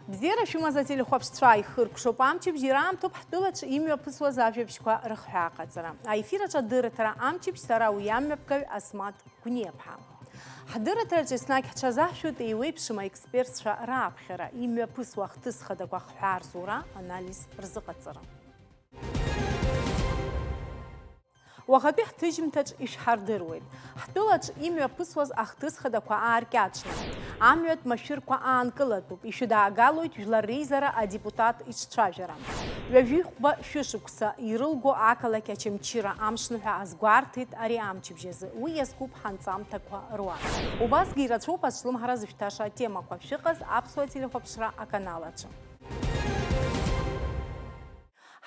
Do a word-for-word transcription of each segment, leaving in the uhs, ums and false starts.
Бзиара шәымаз ателехәаԥшцәа, ихыркәшоуп амчыбжь, ираамҭоуп ҳтәылаҿы имҩаԥысуаз ажәабжьқәа рыхҳәааҟаҵара. Аефир аҿы адырраҭара амчыбжь, сара уи амҩаԥгаҩ Асмаҭ Гәниаԥҳа. Ҳдырраҭараҿы еснагь ҳҽазаҳшәоит еиуеиԥшым аекспертцәа рааԥхьара, имҩаԥысуа ахҭыс хадақәа ахҳәаа рзура, анализ рзыҟаҵара. Уахатәи ҳҭыжьымҭаҿ ишәҳардыруеит. Ҳтәылаҿ имҩаԥысуаз ахҭыс хадақәа ааркьаҿны, амҩатә машәырқәа аанкылатәуп, ишәыдаагалоит жәлар реизара адепутат иҿцәажәара. Ҩажәихәба шәышықәса ирылго ақалақь Очамчыра амшныҳәа азгәарҭеит ари амчыбжь азы. Уи иазкуп ҳанҵамҭақәа руак. Убасгьы ирацәоуп азҿлымҳара зышәҭаша атемақәа. Шәыҟаз аԥсуа телехәаԥшра аканал аҿы.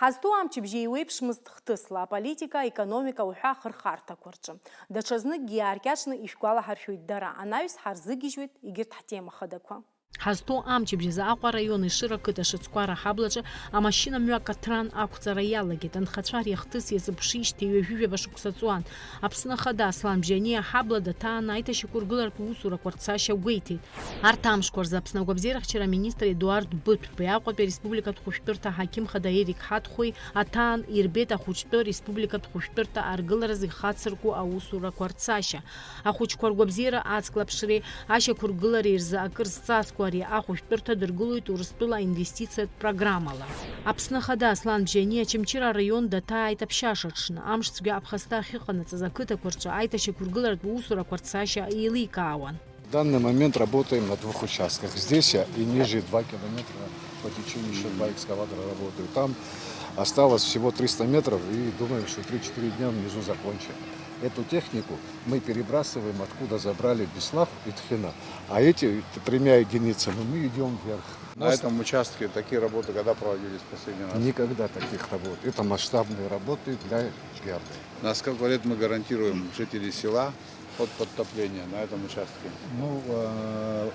Ҳазҭоу амчыбжь еиуеиԥшмызт хҭысла, аполитика, аекономика уҳәа ахырхарҭақәа рҿы. Даҽазныкгьы иааркьаҿны ишәгәалаҳаршәоит дара, анаҩс ҳарзыгьежьуеит егьырҭ ҳтема хадақәа. Ҳазҭоу амчыбжь азы Аҟәа араион Ешыра ақыҭа Шацкәара аҳаблаҿы амашьына мҩа каҭран ақәҵара иалагеит. Анхацәа ари ахҭыс иазыԥшижьҭеи ҩажәижәаба шықәса ҵуан. Аԥсны Ахада Аслан Бжьаниа аҳабла даҭаан аиҭашьақәыргыларатә усурақәа рцашьа гәеиҭеит. Арҭ амшқәа рзы Аԥсны агәабзиарахьчара аминистр Едуард Быҭәбеи, Аҟәатәи ареспубликатә хәышәтәырҭа аҳақьым хада Ерик Ҳаҭхәеи аҭаан ирбеит ахәыҷтәы республикатә хәышәтәырҭа аргыларазы ихацырку аусурақәа рцашьа. Ахәыҷқәа ргәабзиара ацклаԥшреи ашьақәыргылареи рзы акыр зҵазкуа ари ахәышәтәырҭа дыргылоит Урыстәыла аинвестициатә программала. Аԥсны Ахада Аслан Бжьаниа Очамчыра араион даҭааит аԥшьаша аҽны. Амш цәгьа аԥхасҭа ахьыҟанаҵаз ақыҭақәа рҿы аиҭашьақәыргыларатә усурақәа рцашьа еиликаауан. В данный момент работаем на двух участках. Здесь и ниже два километра по течению еще два экскаватора работают. Там осталось всего триста метров, и думаем, что три-четыре дня внизу закончим. Эту технику мы перебрасываем, откуда забрали Беслав и Тхина. А эти тремя единицами мы идем вверх. На этом участке такие работы когда проводились в последний раз? Никогда таких работ. Это масштабные работы для Герды. На сколько лет мы гарантируем жителей села от подтопления на этом участке? Ну, э,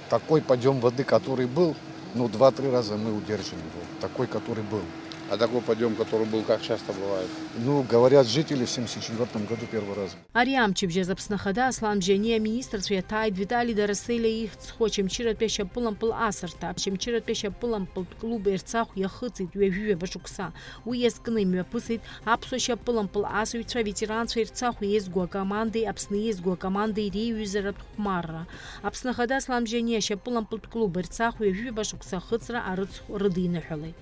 такой подъем воды, который был, ну, два-три раза мы удержим его. Такой, который был. А такой подъем, который был, как часто бывает? Ну, говорят жители, в семьдесят четвёртом году первый раз. Ари амчыбжь азы Аԥсны Ахада Аслан Бжьаниа аминистрцәа иаҭааит Витали Дараселиа ихьӡ зху Очамчыратәи ашьапылампыл асырҭа, Очамчыратәи ашьапылампылтә клуб Ерцахә иахыҵит ҩажәи ҩаба шықәса. Уи иазкны имҩаԥысит аԥсуа шьапылампыл асыҩцәа аветеранцәа Ерцахә иеизго акомандеи Аԥсны иеизго акомандеи реиҩызаратә хәмарра. Аԥсны Ахада Аслан Бжьаниа ашьапылампылтә клуб Ерцахә ҩажәи ҩаба шықәса ахыҵра арыцхә рыдиныҳәалеит.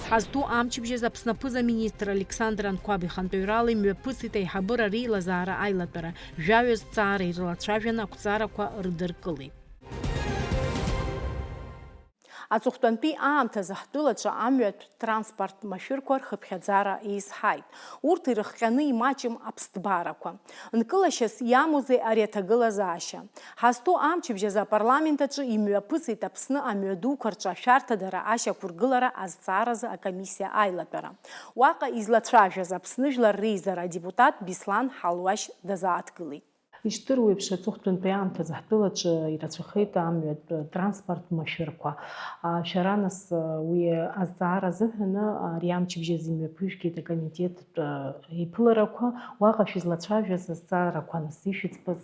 Ҳазҭоу амчыбжь азы Аԥсны аԥыза-министр Александр Анқәаб ихантәаҩрала имҩаԥысит аиҳабыра реилазаара аилатәара, жәаҩа зҵаара ирылацәажәаны ақәҵарақәа рыдыркылеит. Аҵыхәтәантәи аамҭазы ҳтәылаҿы амҩатә транспорт машәырқәа рхыԥхьаӡара еизҳаит. Урҭ ирыхҟьаны имаҷым аԥсҭбарақәа. Нкылашьас иамоузеи ари аҭагылазаашьа? Ҳазҭоу амчыбжь азы апарламент аҿы имҩаԥысит Аԥсны амҩадуқәа рҿы ашәарҭадара ашьақәыргылара азҵааразы акомиссиа аилатәара. Уаҟа излацәажәаз Аԥсны Жәлар Реизара адепутат Беслан Ҳалуашь дазааҭгылеит. Ишдыру еиԥш, аҵыхәтәантәи аамҭазы ҳтәылаҿы ирацәахеит амҩатә транспорт машәырқәа. А, шәара, нас, уи азҵаара азыҳәаны ари амчыбжь азы имҩаԥыжәгеит акомитеттә еиԥыларақәа. Уаҟа шәызлацәажәаз азҵаарақәа, нас, ишәыӡбаз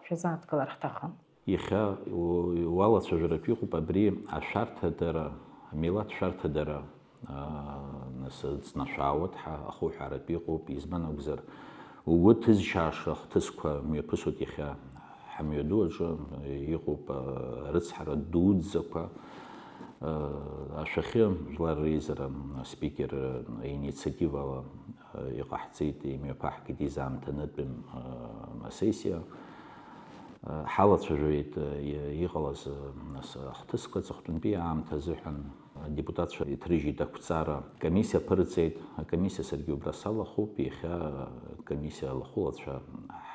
шәазааҭгылар ҳҭахын. Иахьа у-, уалацәажәаратә иҟоуп абри ашәарҭадара, амилаҭ шәарҭадара, аа, нас, ҵнашәаауа дҳа-, ахуҳәааратә иҟоуп, избан акәзар, угәы ҭызшьааша ахҭысқәа мҩаԥысуеит иахьа. Ҳамҩаду аҿы иҟоуп, аа, арыцҳара дуӡӡақәа, аа, ашәахьы Жәлар Реизара аспикер инициативала, аа, иҟаҳҵеит, имҩаԥаҳгеит изаамҭанытәым, аа, асессиа. Ҳалацәажәеит, и-, иҟалаз, нас, ахҭысқәа аҵыхәтәантәи аамҭа азыҳәан. Адепутатцәа иҭрыжьит ақәҵара, комиссиа ԥырҵеит, акомиссиа саргьы убра салахәуп, иахьа акомиссиа алахәылацәа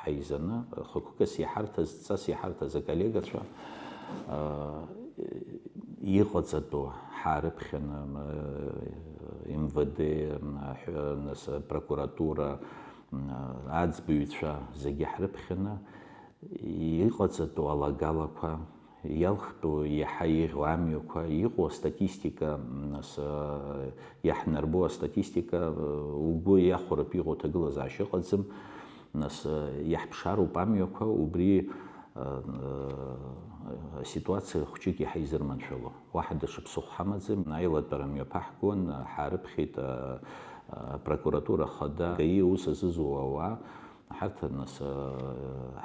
ҳаизаны, хықәкыс иҳарҭаз, ҵас иҳарҭаз аколлегацәа, а, иҟаҵатәу ҳаарыԥхьаны, м, М В Д, м, аҳәа-, нас, апрокуратура, м, аӡбаҩцәа зегьы ҳрыԥхьаны, иҟаҵатәу алагалақәа, иалхтәу иаҳа еиӷьу амҩақәа, иҟоу астатистика, нас, иаҳнарбо астатистика, угәы иахәаратәы иҟоу аҭагылазаашьа ыҟаӡам, нас, иаҳԥшаароуп амҩақәа, убри, Аситуациа хәҷык иаҳа изырманшәало. Уаҳа даҽа ԥсыхәа ҳамаӡам, аилатәара мҩаԥаҳгон, ҳаарыԥхьеит, а, а, апрокуратура хада, ГАИ аус азызуа ауаа, ҳарҭ, нас, а,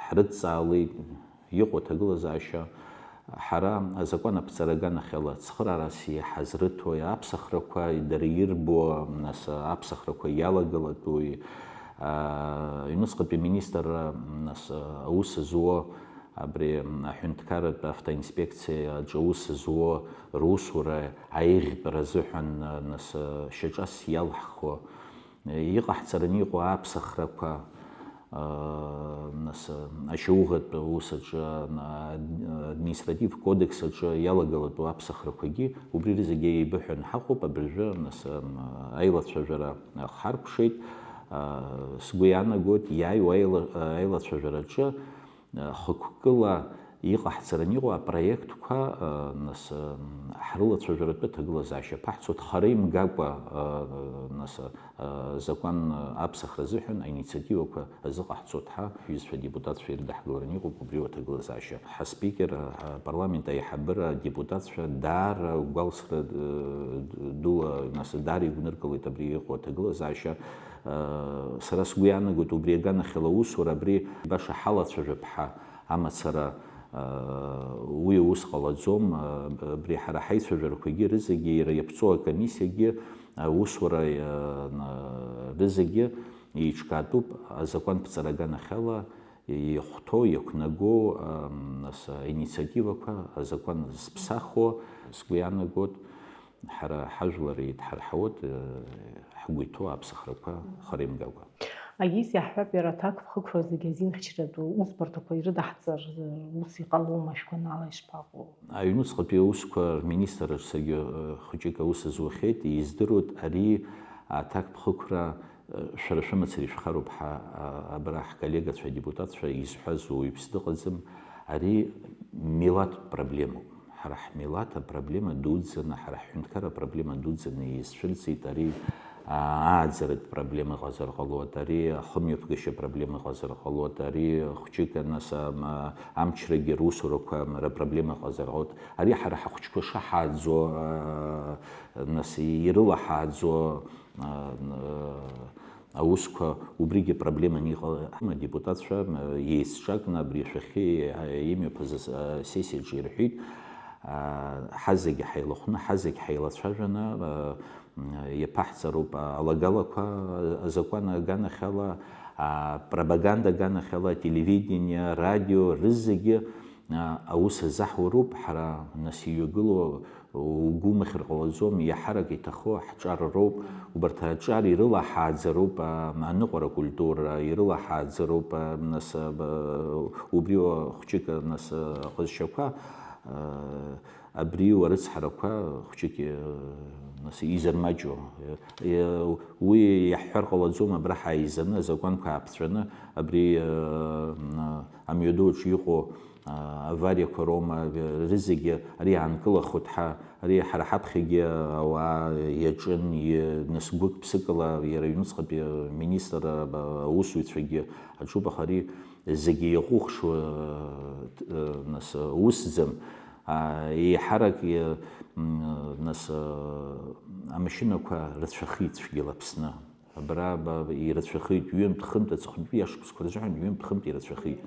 ҳрыдҵаалеит, иҟоу аҭагылазаашьа, ҳара азакәан аԥҵара аганахьала цхыраарас иҳазрыҭои, аԥсахрақәа дара ирбо, нас, аԥсахрақәа иалагалатәуи, а, аҩныҵҟатәи аминистрра, нас, аус зуо, абри аҳәынҭқарратә автоинспекциа аҿы аус зуо русура аиӷьтәра азыҳәан, нас, шьаҿас иалҳхуа, иҟаҳҵараны иҟоу аԥсахрақәа, нас, ашьауӷатә аус аҿы, административ кодекс аҿы иалагалатәу аԥсахрақәагьы убри рызегьы еибыҳәан ҳаҟоуп. Абыржәы, нас, аилацәажәара ҳаркәшеит. Сгәы иаанагоит, иааиуа аила-, аилацәажәараҿы хықәкыла иҟаҳҵараны иҟоу апроектқәа, нас, ҳрылацәажәаратәы аҭагылазаашьа аԥаҳҵоит, хара имгакәа, нас, азакәан аԥсахра азыҳәан аинициативақәа азыҟаҳҵоит ҳәа ҳҩызцәа адепутатцәа ирыдаҳкылараны иҟоуп убри аҭагылазаашьа. Ҳаспикер, апарламент аиҳабыра адепутатцәа даара гәалсра дула, нас, даара игәныркылеит абри иҟоу аҭагылазаашьа. Сара сгәы иаанагоит, убри аганахьала аусура абри баша ҳалацәажәап ҳәа амацара, уи ус ҟалаӡом. Абри ҳара ҳаицәажәарақәагьы рызегьы, иара иаԥҵоу акомиссиагьы, аусура, рызегьы еиҿкаатәуп азакәанԥҵара аганахьала иахәҭоу, иақәнаго, нас, аинициативақәа, азакәан зыԥсахуа. Сгәы иаанагоит, ҳара ҳажәлар еидҳарҳауеит, ҳгәы иҭоу аԥсахрақәа хара имгакәа. Аиз иаҳҳәап, иара аҭакԥхықәра зегьы азинхьчаратә усбарҭақәа ирыдаҳҵар, ус иҟалома, шәгәанала ишԥаҟоу? Аҩнуҵҟатәи аусқәа рминистрраҿ саргьы, э, хәыҷык аус азуахьеит, издыруеит, ари аҭакԥхықәра, э, шәара шәымацара ишәхароуп ҳәа, а, абра ҳколлегацәа адепутатцәа изҳәаз уаҩԥс дыҟаӡам, ари милаҭтә проблемоуп. Ҳара ҳмилаҭ апроблема дуӡӡаны, ҳара ҳҳәынҭқар апроблема дуӡӡаны иазцәырҵит, ари, аа, ааӡаратә проблема ыҟазар ҟалоит, ари ахымҩаԥгашьа проблема ыҟазар ҟалоит, ари хәҷык, нас, ам-, амчрагьы русурақәа рпроблема ыҟазар ҟалоит, ари ҳара ҳахәҷқәа шаҳааӡо, аа, нас, ирылаҳааӡо, аа, н-, аусқәа убригьы проблеманы иҟалеит. Адепутатцәа, м, еицҿакны абри ашәахьы, а, имҩаԥаз ас-, асессиаҿы ирҳәеит, а, ҳазегьы ҳаилахәны, ҳазегь ҳаилацәажәаны, а, м, иаԥаҳҵароуп алагалақәа, а, азакәан аганахьала, а, пропаганда аганахьала, ателевидение, радио, рызегьы, а, аус азаҳуароуп, ҳара, нас, иҩагылоу угәы умыхьыр ҟалаӡом, иаҳарак иҭаху ҳҿар роуп, убарҭ аҿар ирылаҳааӡароуп, а, аныҟәара акультура ирылаҳааӡароуп, а, нас, а, б-, убри хәҷык, а, нас, а, аҟазшьақәа, а, абри арыцҳарақәа хәҷык, а, нас, изырмаҷу. Е, уи иаҳҳәар ҟалаӡом, абра ҳааизаны, азакәанқәа ааԥҵәаны, абри, а, м, амҩаду аҿы иҟоу, а, авариақәа роума, рызегьы ари аанкылахоит ҳәа, ари ҳара ҳаԥхьагьы ауаа иаҿын, и-, нас гәык-ԥсыкала иара аҩнуҵҟатәи аминистр, а, аусзуҩцәагьы аҿуп, аха ари зегьы иаҟәыхшоу, а, т-, а, нас усӡам. А, еиҳарак, и-, м, нас, а, амашьынақәа рацәахеит цәгьала Аԥсны. Абра, ба, ирацәахеит, ҩынтә-хынтә, аҵыхәтәантәи ашықәсқәа рзыҳәан ҩынтә-хынтә ирацәахеит,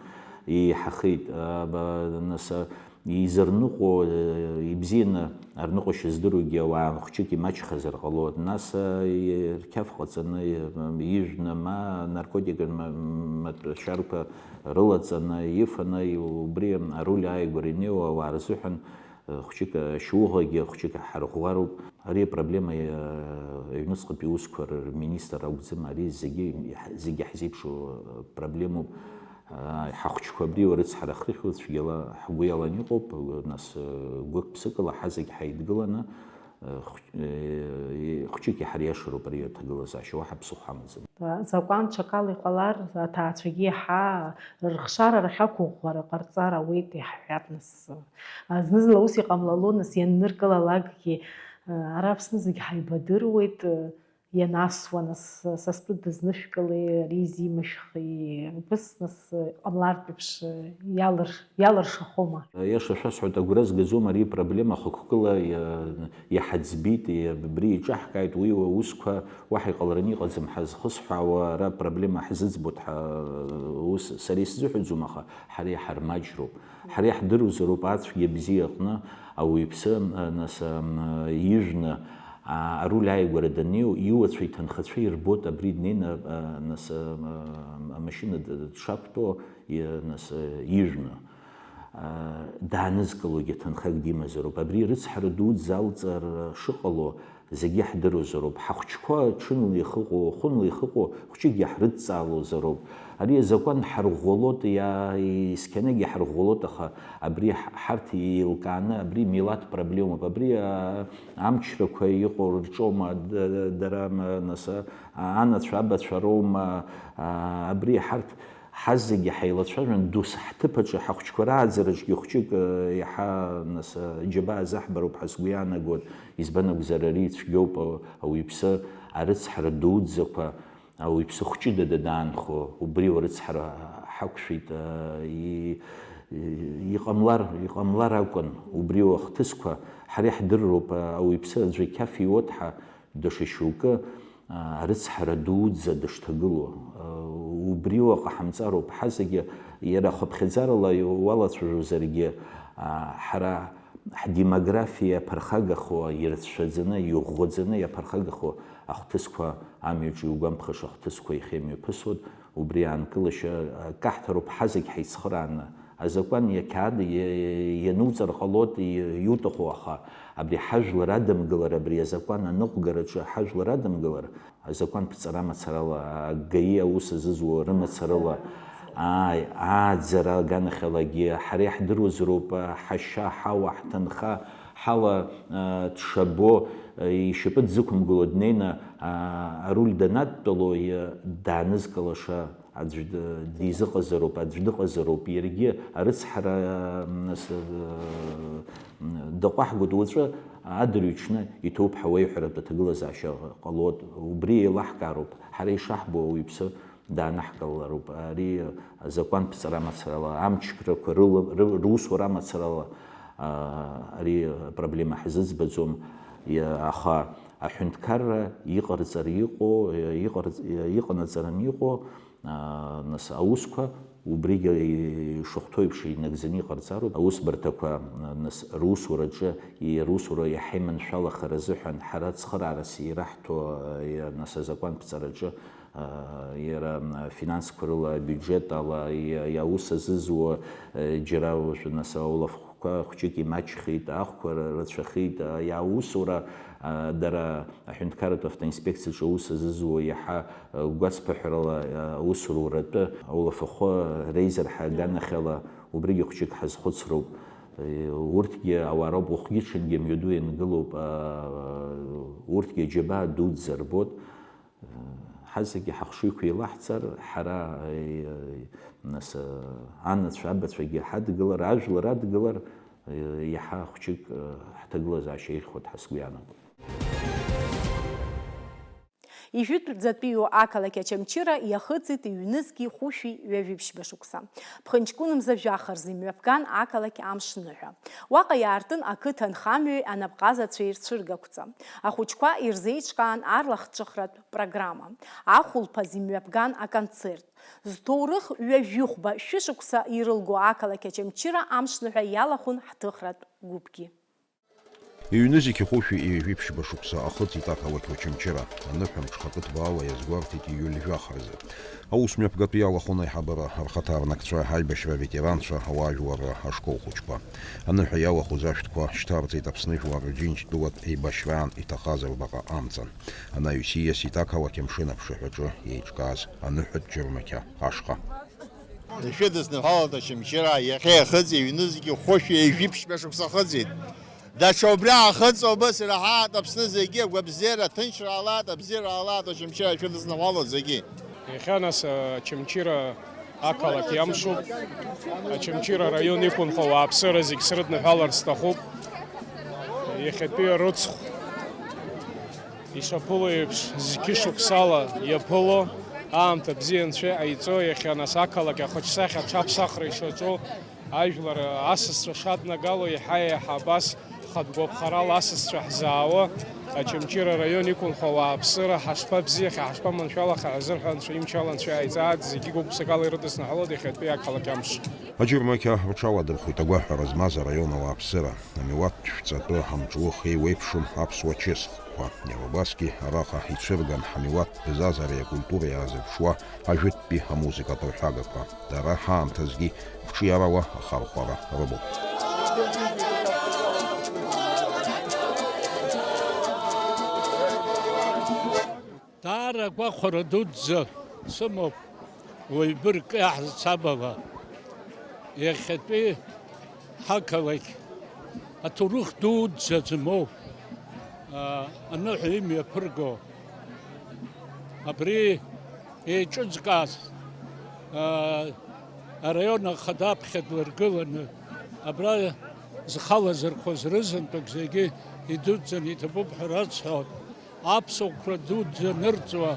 еиҳахеит. А, ба, нас, а, изырныҟәо, а, ибзианы арныҟәашьа здыруагьы ауаа хәҷык имаҷхазар ҟалоит. Нас, а, и-, рқьаф ҟаҵаны, и-, ижәны, ма наркотик ма-, матәашьарқәа рылаҵаны, ифаны, и-, убри аруль ааигәара инеиуа ауаа рзыҳәан, хәҷык ашьауӷагьы хәҷык ҳарӷәӷәароуп. Ари апроблема, э, аҩныҵҟатәи аусқәа рминистр акәӡам, ари зегьы, зегьы ҳзеиԥшу, э, проблемоуп. Э, ҳахәҷқәа абри урыцҳара хрыхьуа цәгьала ҳгәы иалан иҟоуп, нас, э, гәык-ԥсыкала ҳазегь ҳаидгыланы, э, хә-, э, хәҷык иҳариашароуп ари аҭагылазаашьа, уаҳа ԥсыхәа амаӡам. Азакәан ҽакала иҟалар, аҭаацәагьы иаҳа рыхшара рахь ақәыӷәӷәара ҟарҵар ауеит, иаҳҳәап, нас. Зны-зынла ус иҟамлалон, нас, ианныркылалакгьы, ара Аԥсны зегь ҳаибадыруеит, Ианасуа, нас, са стәы дызнышәкылеи, ари изимышәхи, убыс, нас, ҟамлартә еиԥш, иалыр-, иалыршахома? Иаша шәасҳәоит, агәра згаӡом ари проблема хықәкыла иа-, иҳаӡбеит, иа-, абри иҿаҳкааит, уи аусқәа уаҳа иҟалараны иҟаӡам ҳәа зхысҳәаауа ара проблема ҳзыӡбоит ҳа-, ус сара исзыҳәаӡом, аха ҳара иҳармаҷроуп. Ҳара иаҳдыруазароуп ацәгьа бзиа аҟны ауаҩԥсы, а, нас, а, м, ижәны, а, аруль ааигәара даннеиу, иуацәа иҭынхацәа ирбоит абри днеины, а, нас, а, м, амашьына д-, дшақәтәоу, и-, нас, а, ижәны. А, даанызкылогьы ҭынхак димазароуп. Абри рыцҳара дуӡӡа алҵыр шыҟало, зегьы иаҳдыруазароуп. Ҳахәыҷқәа ҽынла ихыҟоу, хәынла ихыҟоу хәҷык иаҳрыдҵаалозароуп. Ари азакәан ҳарӷәӷәалоит, иа-, есқьанагь иҳарӷәӷәалоит, аха абри ҳ-, ҳарҭ еилкааны, абри милаҭ проблемоуп, абри, а, амчрақәа иҟоу рҿоума, д-, дара, м, нас, а, анацәа, абацәа роума, а, абри ҳарҭ Ҳазегьы ҳаилацәажәан, дус ҳҭыԥ аҿы, ҳахәҷқәа рааӡараҿгьы хәҷык, э, иаҳа, нас, э, џьабаа заҳбароуп ҳәа сгәы иаанагоит, избан акәзар, ари цәгьоуп, э, ауаҩԥсы арыцҳара дуӡӡақәа, ауаҩԥсы хәҷыда дадаанхо, убри урыцҳара ҳақәшәеит, э, и-, и-, иҟамлар, иҟамлар акәын, убри уахҭысқәа, ҳара иаҳдырроуп, э, ауаҩԥсы аӡәы қьаф иуоит ҳәа, Даҽа шьоукы, аа, арыцҳара дуӡӡа дышҭагылоу, аа, убри уаҟа ҳамҵароуп. Ҳазегьы иара хыԥхьаӡарала уалацәажәозаргьы, аа, ҳара ҳдемографиа иаԥырхагахо, ирацәаӡаны, иӷәӷәаӡаны иаԥырхагахо ахҭысқәа, амҩаҿы иугәамԥхаша ахҭысқәа ихьымҩаԥысуеит. Убри аанкылашьа акаҳҭароуп ҳазегь ҳаицхырааны. Азакәан иақьаад иа-, иануҵар ҟалоит, и-, иуҭаху, аха абри ҳажәлар адымгылар, абри азакәан аныҟәгараҿы ҳажәлар адымгылар, азакәан ԥҵара мацарала, агаи аус азызуа рымацарала, ааи, ааӡара аганахьалагьы ҳара иаҳдыруазароуп, ҳашьа, ҳауа, ҳҭынха, ҳала, а, дшабо, а, ишьапы дзықәымгыло днеины, а, аруль данадтәало, и-, даанызкылаша. Аӡә д-, дизыҟазароуп, аӡә дыҟазароуп, иаргьы арыцҳара, м, нас, м, даҟәаҳгоит. Уаҵәы адырҩаҽны иҭоуп ҳәа уеиҳәаратәы аҭагылазаашьа ҟалоит. Убри еилаҳкаароуп. Ҳара ишаҳбо ауаҩԥсы даанаҳкылароуп. Ари азакәан ԥҵара мацарала, амчқәа рыла, ры-, русура мацарала, а, ари апроблема ҳзыӡбаӡом. Иа-, аха аҳәынҭқарра иҟарҵар иҟоу, иҟарҵ-, иҟанаҵаран иҟоу, Аа, нас аусқәа убригьы ишахәҭоу еиԥш инагӡаны иҟарҵароуп. Аусбарҭақәа, нас, русураҿы, русура иаҳа иманшәалахар азыҳәан, ҳара цхыраарас ираҳҭо, а, нас, азакәанԥҵараҿы, а, иара, а, финансқәа рыла, абиуџьет ала, и-, иаус азызуа, а, џьара уажәы, нас, аулаф Қәа хәҷык имаҷхеит, аахәқәа ра-, рацәахеит, а, иаусура, а, дара аҳәынҭқарратә автоинспекциаҿы аус азызуа иаҳа, а, гәацԥыҳәрала, а, аус руратәы аулафахәы реизарҳа аганахьала убригьы хәҷык ҳазхәыцроуп. Е, урҭгьы ауаа роуп, уахгьы-ҽынгьы мҩаду иангылоуп, а, урҭгьы аџьабаа дуӡӡа рбоит. Ҳазегьы ҳахшыҩқәа еилаҳҵар, ҳара, э, нас, э, анацәа, абацәагьы ҳадгылар, ажәлар адгылар, э, иаҳа хәҷык, э, ҳҭагылазаашьа еиӷьхоит ҳәа сгәы иаанагоит. Ижәытәӡатәиу ақалақь Очамчыра иахыҵит ҩнызқьи хәышәи ҩажәиԥшьба шықәса. Ԥхынҷкәынымза жәаха рзы имҩаԥган ақалақь Амшныҳәа. Уаҟа иаартын ақыҭа анхамҩеи анапҟазацәеи рцәыргақәҵа. Ахәыҷқәа ирзеиҿкаан арлахҿыхратә программа. Ахәылԥаз имҩаԥган аконцерт. Зҭоурых ҩажәихәба шәышықәса ирылго ақалақь Очамчыра Амшныҳәа иалахәын ҳҭыхратә гәыԥгьы. Иҩнызқьи хәышәи ҩажәиԥшьба шықәса ахыҵит ақалақь Очамчыра. Аныҳәа мҽхакы ҭбаала иазгәарҭеит ииуль жәаха рзы. Аус мҩаԥгатәы иалахәын аиҳабыра рхаҭарнакцәа, аибашьра аветеранцәа, ауаажәларра ашкол хәыҷқәа. Аныҳәа иалахәыз ашәҭқәа шьҭарҵеит Аԥсны жәлар Рџьынџьтәылатә еибашьраан иҭахаз рбаҟа амҵан. Анаҩс ииасит ақалақь амшын аԥшаҳәаҿы еиҿкааз аныҳәатә џьармақьа ашҟа. Ишәыдысныҳәалоит Очамчыра, иахьа иахыҵ ҩнызқьи хәышәи ҩажәиԥшьба шықәса ахыҵит. Даҽа убри аахыҵ убыс ираҳаат Аԥсны зегьы, агәабзиара, аҭынчра ҟалаат, абзиара ҟалаат, Очамчыра шәыдысныҳәалоит зегьы. Иахьа нас, а, Очамчыра ақалақь иамшуп. Очамчыра араион иқәынхо ауааԥсыра зегь срыдныҳәалар сҭахуп. Иахьатәи рыцхә Ишаԥыло еиԥш, зқьышықәсала иаԥыло, аамҭа бзиа Анцәа иҟаиҵо, иахьа нас ақалақь ахаҿсахьа аҽаԥсахра ишаҿу, ажәлар асасцәа шаднагало, еиҳа-еиҳа абас хатә гәаԥхарала асасцәа ҳзаауа, Очамчыра араион иқәынхо ауааԥсыра ҳашԥабзиахьеи, ҳашԥаманшәалахеи ҳәа азырҳәа Анцәа имчала Анцәа иааиҵааит, зегьы гәык-ԥсыкала ирыдысныҳәалоит иахьатәи ақалақь амш. Аџьармақьа рҽаладырхәит агәаҳәара змаз араион ауааԥсыра, амилаҭтә шәҵатәы ҳамҿлых еиуеиԥшым аԥсуа чысхқәа. Иара убасгьы араҟа ицәырган ҳамилаҭтә бзазареи акультуреи аазырԥшуа ажәытәтәи амузыкатә рҳәагақәа. Дара ҳаамҭазгьы қәҿиарала ахархәара рымоуп. Даара агәахәара дуӡӡа сымоуп, уаҩ бырг иаҳзцабала. Иахьатәи ҳақалақь аҭоурых дуӡӡа змоу, аа, аныҳәа имҩаԥырго, абри еиҿызкааз, аа, араион ахада аԥхьа длыргыланы, абра зхалазырхәыз рызынтәык зегьы идуӡӡаны иҭабуп ҳәа расҳәоит. Аԥсуа қәра дуӡӡа нырҵуа,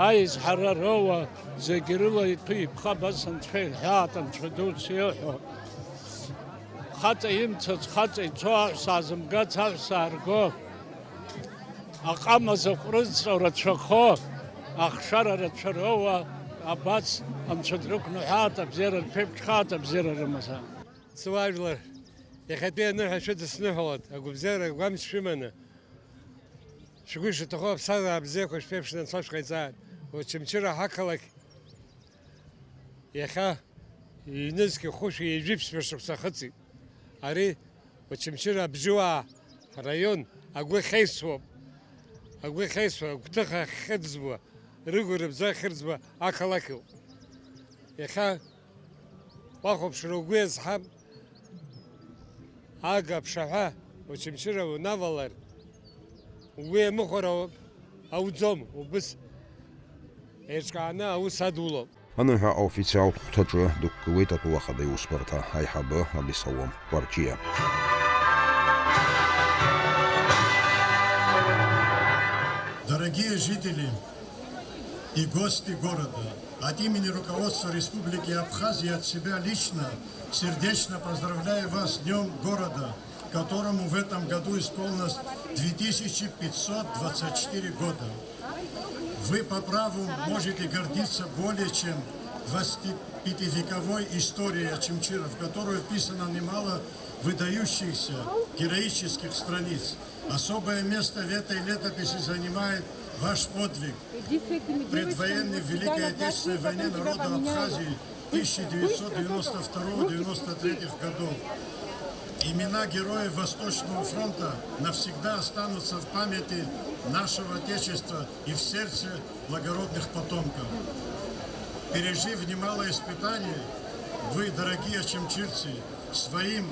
аизҳара роуа, зегь рыла иҭәу иԥха абас Анцәа ирҳәаат, Анцәа дуӡӡа иҳәо. Хаҵа имцац, хаҵа ицо, аҳәса аазымгац, аҳәса аарго, аҟама заҟәрызҵо рацәахо, ахшара рацәа роуа, абас Анцәа дрықәныҳәаат, абзиара рԥеиԥшхаат, абзиара рымазаап. Сыуаажәлар, иахьатәи аныҳәа шәыдысныҳәалоит, агәабзиара агәамч шәыманы, шәгәы ишаҭаху аԥсҭазаара бзиақәа шәԥеиԥшны Анцәа шәҟаиҵааит. Очамчыра ҳақалақь иахьа ҩнызқь хәышәи ҩажәи ԥшьба шықәса ахыҵит. Ари Очамчыра абжьуаа ҳраион агәы ахьеисуоуп. Агәы ахьеисуа, агәҭыха ахьхьыӡбуа, рыгәра рыбза ахьырӡбуа ақалақьоуп. Иахьа уахәаԥшыр угәы иазҳап, ага аԥшаҳәа Очамчыра унавалар, угәы иамыхәар ау-, ауӡом, убыс еиҿкааны аус адулоуп. Аныҳәа аофициалтә хәҭаҿы дықәгылеит атәыла ахада иусбарҭа аиҳабы Абесалом Кәарҷиа. Дорогие жители и гости города, от имени руководства Республики Абхазия, от себя лично сердечно поздравляю вас с Днём города, которому в этом году исполнилось две тысячи пятьсот двадцать четыре года. Вы по праву можете гордиться более чем двадцатипятивековой историей Очамчыра, в которую вписано немало выдающихся героических страниц. Особое место в этой летописи занимает ваш подвиг, предвоенный в Великой Отечественной войне народа Абхазии тысяча девятьсот девяносто второго девяносто третьего годов. Имена героев Восточного фронта навсегда останутся в памяти нашего Отечества и в сердце благородных потомков. Пережив немало испытаний, вы, дорогие очамчирцы, своим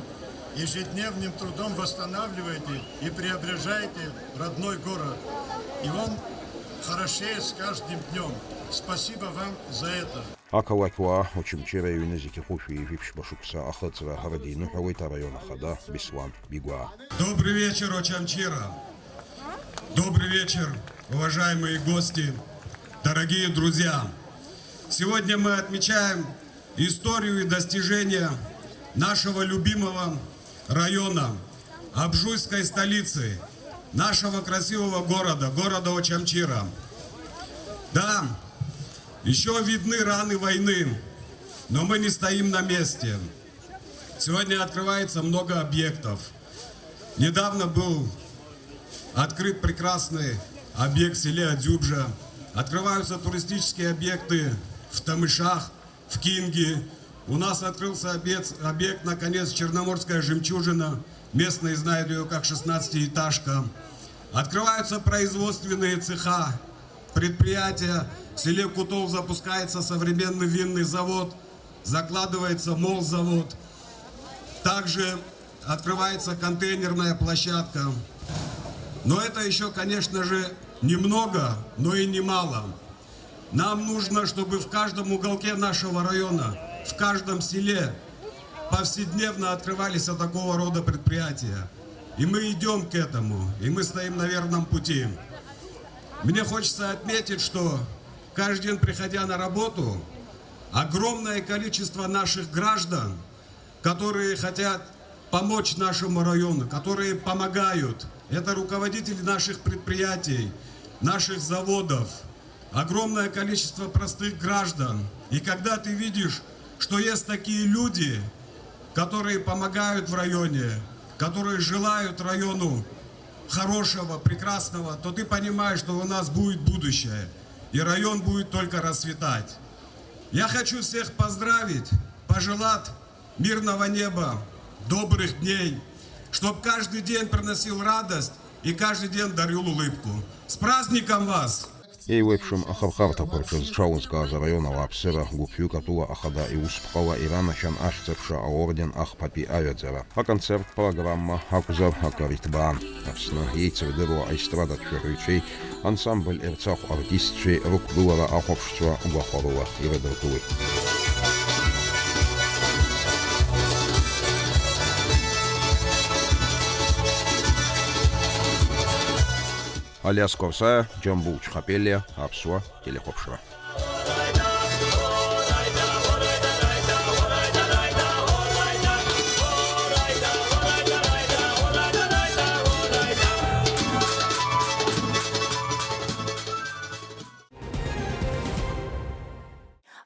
ежедневным трудом восстанавливаете и преображаете родной город. И он хорошеет с каждым днём. Спасибо вам за это. Ақалақьуаа Очамчыра иҩны зқьы хәышәи жәиԥшьба шықәса ахыҵра рыдиныҳәалеит араион ахада Беслан Бигәаа. Добрый вечер, Очамчира! Добрый вечер, уважаемые гости, дорогие друзья! Сегодня мы отмечаем историю и достижения нашего любимого района, Абжуйской столицы, нашего красивого города, города Очамчира. Да, еще видны раны войны, но мы не стоим на месте. Сегодня открывается много объектов. Недавно был открыт прекрасный объект в селе Адзюбжа. Открываются туристические объекты в Тамышах, в Кинге. У нас открылся объект, объект, наконец, «Черноморская жемчужина». Местные знают её как шестнадцатиэтажка. Открываются производственные цеха, предприятия. В селе Кутол запускается современный винный завод, закладывается молзавод. Также открывается контейнерная площадка. Но это ещё, конечно же, немного, но и немало. Нам нужно, чтобы в каждом уголке нашего района, в каждом селе повседневно открывались такого рода предприятия. И мы идём к этому, и мы стоим на верном пути. Мне хочется отметить, что каждый день, приходя на работу, огромное количество наших граждан, которые хотят помочь нашему району, которые помогают. Это руководители наших предприятий, наших заводов, огромное количество простых граждан. И когда ты видишь, что есть такие люди, которые помогают в районе, которые желают району хорошего, прекрасного, то ты понимаешь, что у нас будет будущее, и район будет только расцветать. Я хочу всех поздравить, пожелать мирного неба, добрых дней, чтоб каждый день приносил радость и каждый день дарил улыбку. С праздником вас! Еиуеиԥшым ахырхарҭақәа рҿы зҽалызкааз араион ауааԥсыра гәыԥҩык атәыла ахада иусԥҟала иранашьан Ахьӡ-аԥша аорден ахԥатәи аҩаӡара. Аконцерттә программа акәзар акыр иҭбаан. Аԥсны еицырдыруа аестрадатә шәаҳәаҩцәеи ансамбль Ерцахә артистцәеи рықәгылара ахәаԥшцәа гәахәарыла ирыдыркылеит. Алиас Корсаиа, Џьамбул Чхапелиа, Аԥсуа телехәаԥшра.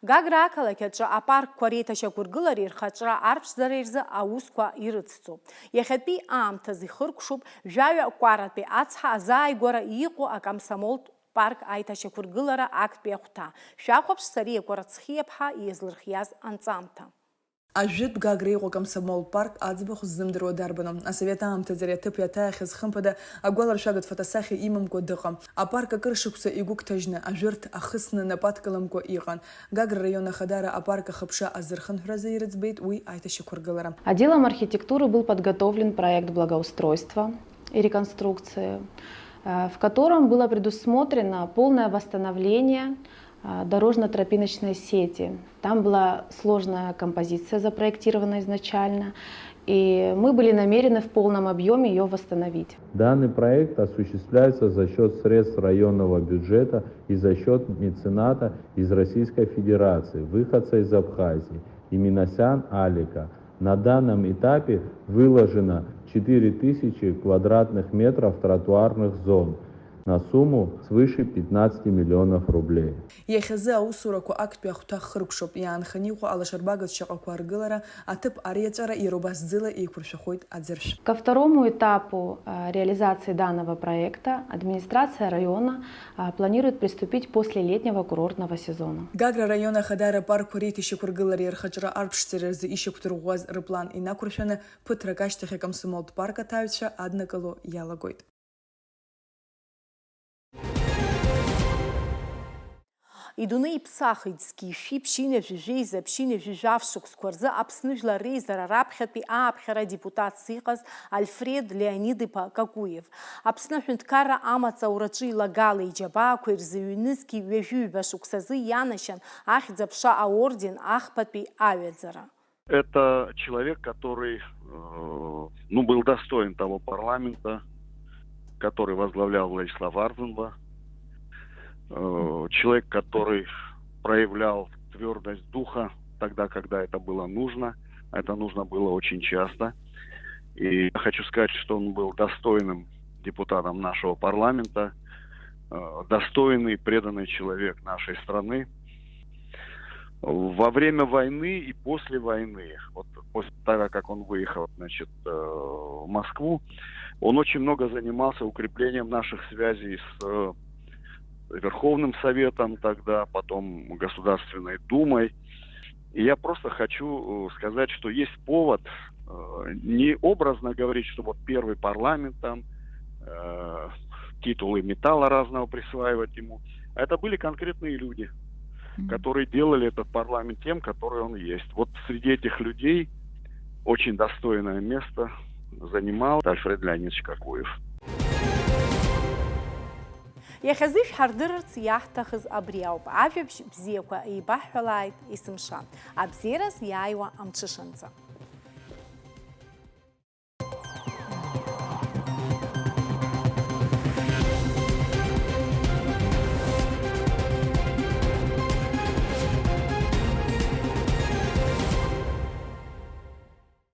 Гагра ақалақь аҿы апаркқәа реиҭашьақәыргылареи рхаҿра арԥшӡареи рзы аусқәа ирыцҵоуп. Иахьатәи аамҭазы ихыркәшоуп жәаҩа кәаратәи ацҳа азааигәара иҟоу акомсомолтә парк аиҭашьақәыргылара актәи ахәҭа. Шәахәаԥш, Сариа Кәарацхиаԥҳа иазлырхиаз анҵамҭа. Ажәытә Гагра иҟоу акомсомол парк аӡбахә ззымдыруа дарбану? Асовет аамҭазы ари аҭыԥ иаҭааихьаз, хымԥада, агәаларшәагатә фотосахьа имамкәа дыҟам. Апарк акыр шықәса игәыгәҭажьны, ажәырҭ ахысны, нап адкыламкәа иҟан. Гагра раион ахадара апарк ахыԥша азырхынҳәразы ирыӡбеит уи аиҭашьақәыргылара. Отделом архитектуры был подготовлен проект благоустройства и реконструкции, э, в котором было предусмотрено полное восстановление, э, дорожно-тропиночной сети. Там была сложная композиция запроектирована изначально, и мы были намерены в полном объёме её восстановить. Данный проект осуществляется за счёт средств районного бюджета и за счёт мецената из Российской Федерации, выходца из Абхазии, Иминасян Алика. На данном этапе выложено четыре тысячи квадратных метров тротуарных зон на сумму свыше пятнадцати миллионов рублей. Иахьазы аусурақәа актәи ахәҭа хыркәшоуп, иаанханы иҟоу алашарбагатә шьаҟақәа аргылара, аҭыԥ ариаҵәара иара убас ӡыла еиқәыршәахоит аӡыршә. Ко второму этапу, э, реализации данного проекта администрация района, э, планирует приступить после летнего курортного сезона. Гагра раион ахадара апаркқәа реиҭашьақәыргылареи рхаҿра арԥшӡареи рзы ишьақәдырӷәӷәаз рыплан инақәыршәаны, ԥыҭрак ашьҭахь акомсомолтә парк аҭаҩцәа аднакыло иалагоит. Идунеи иԥсахит зқьи жәшәи ԥшьынҩажәи жәеиза ԥшьынҩажәи жәаф шықәсқәа рзы Аԥсны Жәлар Реизара раԥхьатәи ааԥхьара адепутатс иҟаз Альфред Леонид-иԥа Какуев. Аԥсны аҳәынҭқарра амаҵ аураҿы илагала иџьабаақәа ирзыҩнызгьы ҩажәи ҩба шықәсазы ианашьан Ахьӡ-аԥша аорден ахԥатәи аҩаӡара. Это человек, который, э, ну, был достоин того парламента, который возглавлял Владислав Арденба. Э, человек, который проявлял твёрдость духа тогда, когда это было нужно. Это нужно было очень часто. И я хочу сказать, что он был достойным депутатом нашего парламента, э, достойный, преданный человек нашей страны. Во время войны и после войны, вот после того, как он выехал, значит, э, в Москву, он очень много занимался укреплением наших связей с, э, Верховным Советом тогда, потом Государственной Думой. И я просто хочу, э, сказать, что есть повод, э, не образно говорить, что вот первый парламент там, э, титулы металла разного присваивать ему. А это были конкретные люди, Мгм. которые делали этот парламент тем, который он есть. Вот среди этих людей очень достойное место занимал Альфред Леонидович Какуев. Иахьазы ишәҳардырырц иаҳҭахыз абри ауп. Ажәабжь бзиақәа еибаҳҳәалааит есымша. Абзиараз иааиуа амҽышанӡа.